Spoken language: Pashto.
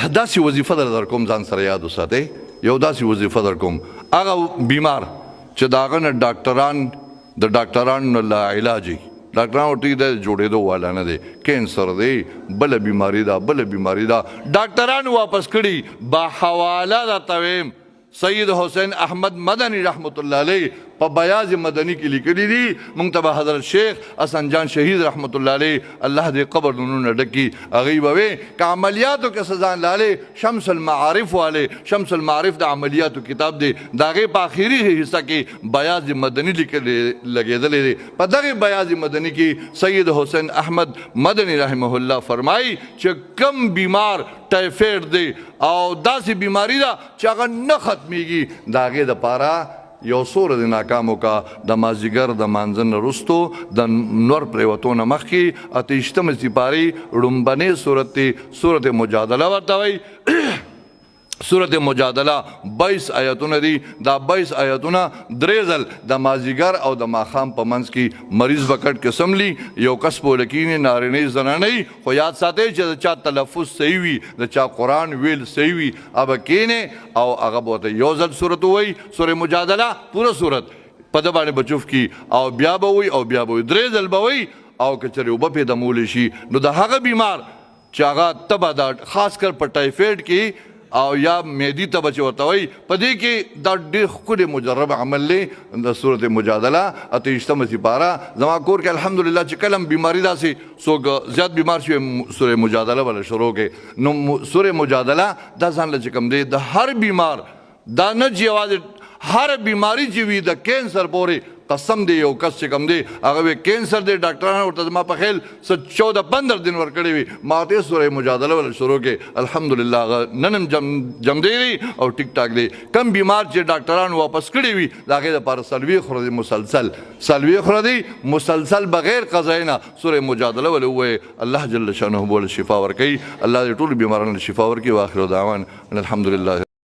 داسې وظیفه در درکوم، ځان سره یاد وساتئ. یو داسې وظیفه درکوم، هغه بیمار چې د هغه نه ډاکټران، د ډاکټرانو نه لا علاج، ډاکټران ورته د جوړېدو والا نه دی، کینسر دی، بله بیماری ده، بله بیماری ده، ډاکټران واپس کړي، با حواله درته ویم، سید حسین احمد مدني رحمت الله علیه په بیاض مدني کې لیکلي دي، مونږ ته به حضرت شیخ حسن جان شهید رحمت الله علیه، الله دې قبر نونونه ډکي، هغوی به وې که عملیاتو کې څه ځان لالی شمس المعارف والے، شمس المعارف د عملیاتو کتاب دی، د هغې په آخري حصه کې بیاض مدني لیکلی لګېدلی دی. په دغه بیاض مدني کې سید حسین احمد مدني رحمه الله فرمایي چې کم بیمار ټایفایډ دی او داسې بیماری ده چې هغه نه ختمیږي، د هغې دپاره یو څو ورځې ناکام وکړه، د مازدیګر د مانځه نه وروستو د نور پرېوتو نه مخکې 28مې سپارې ړومبنۍ سورت دی، سورت مجادله ورته وایي. سورت مجادله 22 آیتونه دي. دا 22 آیتونه درې ځل د مازیګر او د ماښام په منځ کې مریض به کټ کې سملی، یو کس به ولکینې، نارینه زنانه، خو یاد ساتئ چې د چا تلفظ صحیح وي، د چا قرآن ویل صحیح وي، هغه کینې او هغه به ورته یو ځل سورت ووایي، سورة مجادله پوره سورت په ده باندې به چوف کړي او بیا به وایي او بیا به وایي، درې ځل به وایي. او که چېرې اوبه پرې دمولی شي نو د هغه بیمار چې هغه تبه ده، خاص کر په ټایفایډ کې او یا معدي تبه چې ورته وایي، په دې کې دا ډېر ښکلی مجرب عمل دی، د سورت مجادله 28مه سپاره. زما کور کې الحمدلله چې کله هم بیماري داسې څوک زیات بیمار شي، سورة مجادله به له شروع کړي. نو سورة مجادله دا ځان له چې کوم دی د هر بیمار، دا نه چې یوازې هر بیماری چې وي، د کینسر پورې، قسم دی یو کس چې کوم دی هغه وی کینسر دی، ډاکټرانو ورته زما په خیال څه 14 15 دن ورکړی وي، ما ته سورة مجادله ول شروع کې، الحمدلله هغه نن هم جم دی او ټیک ټاک دی. کم بیمار چې ډاکټرانو واپس کړی وي، د هغې دپاره 40 ورځې مسلسل، 40 ورځې مسلسل بغیر قضای نه سورة مجادله ول ووایي، الله جل شانه به له شفا ورکوي. الله دې ټولو بیمارانو له شفا ورکړي. واخر دعوان الحمد لله.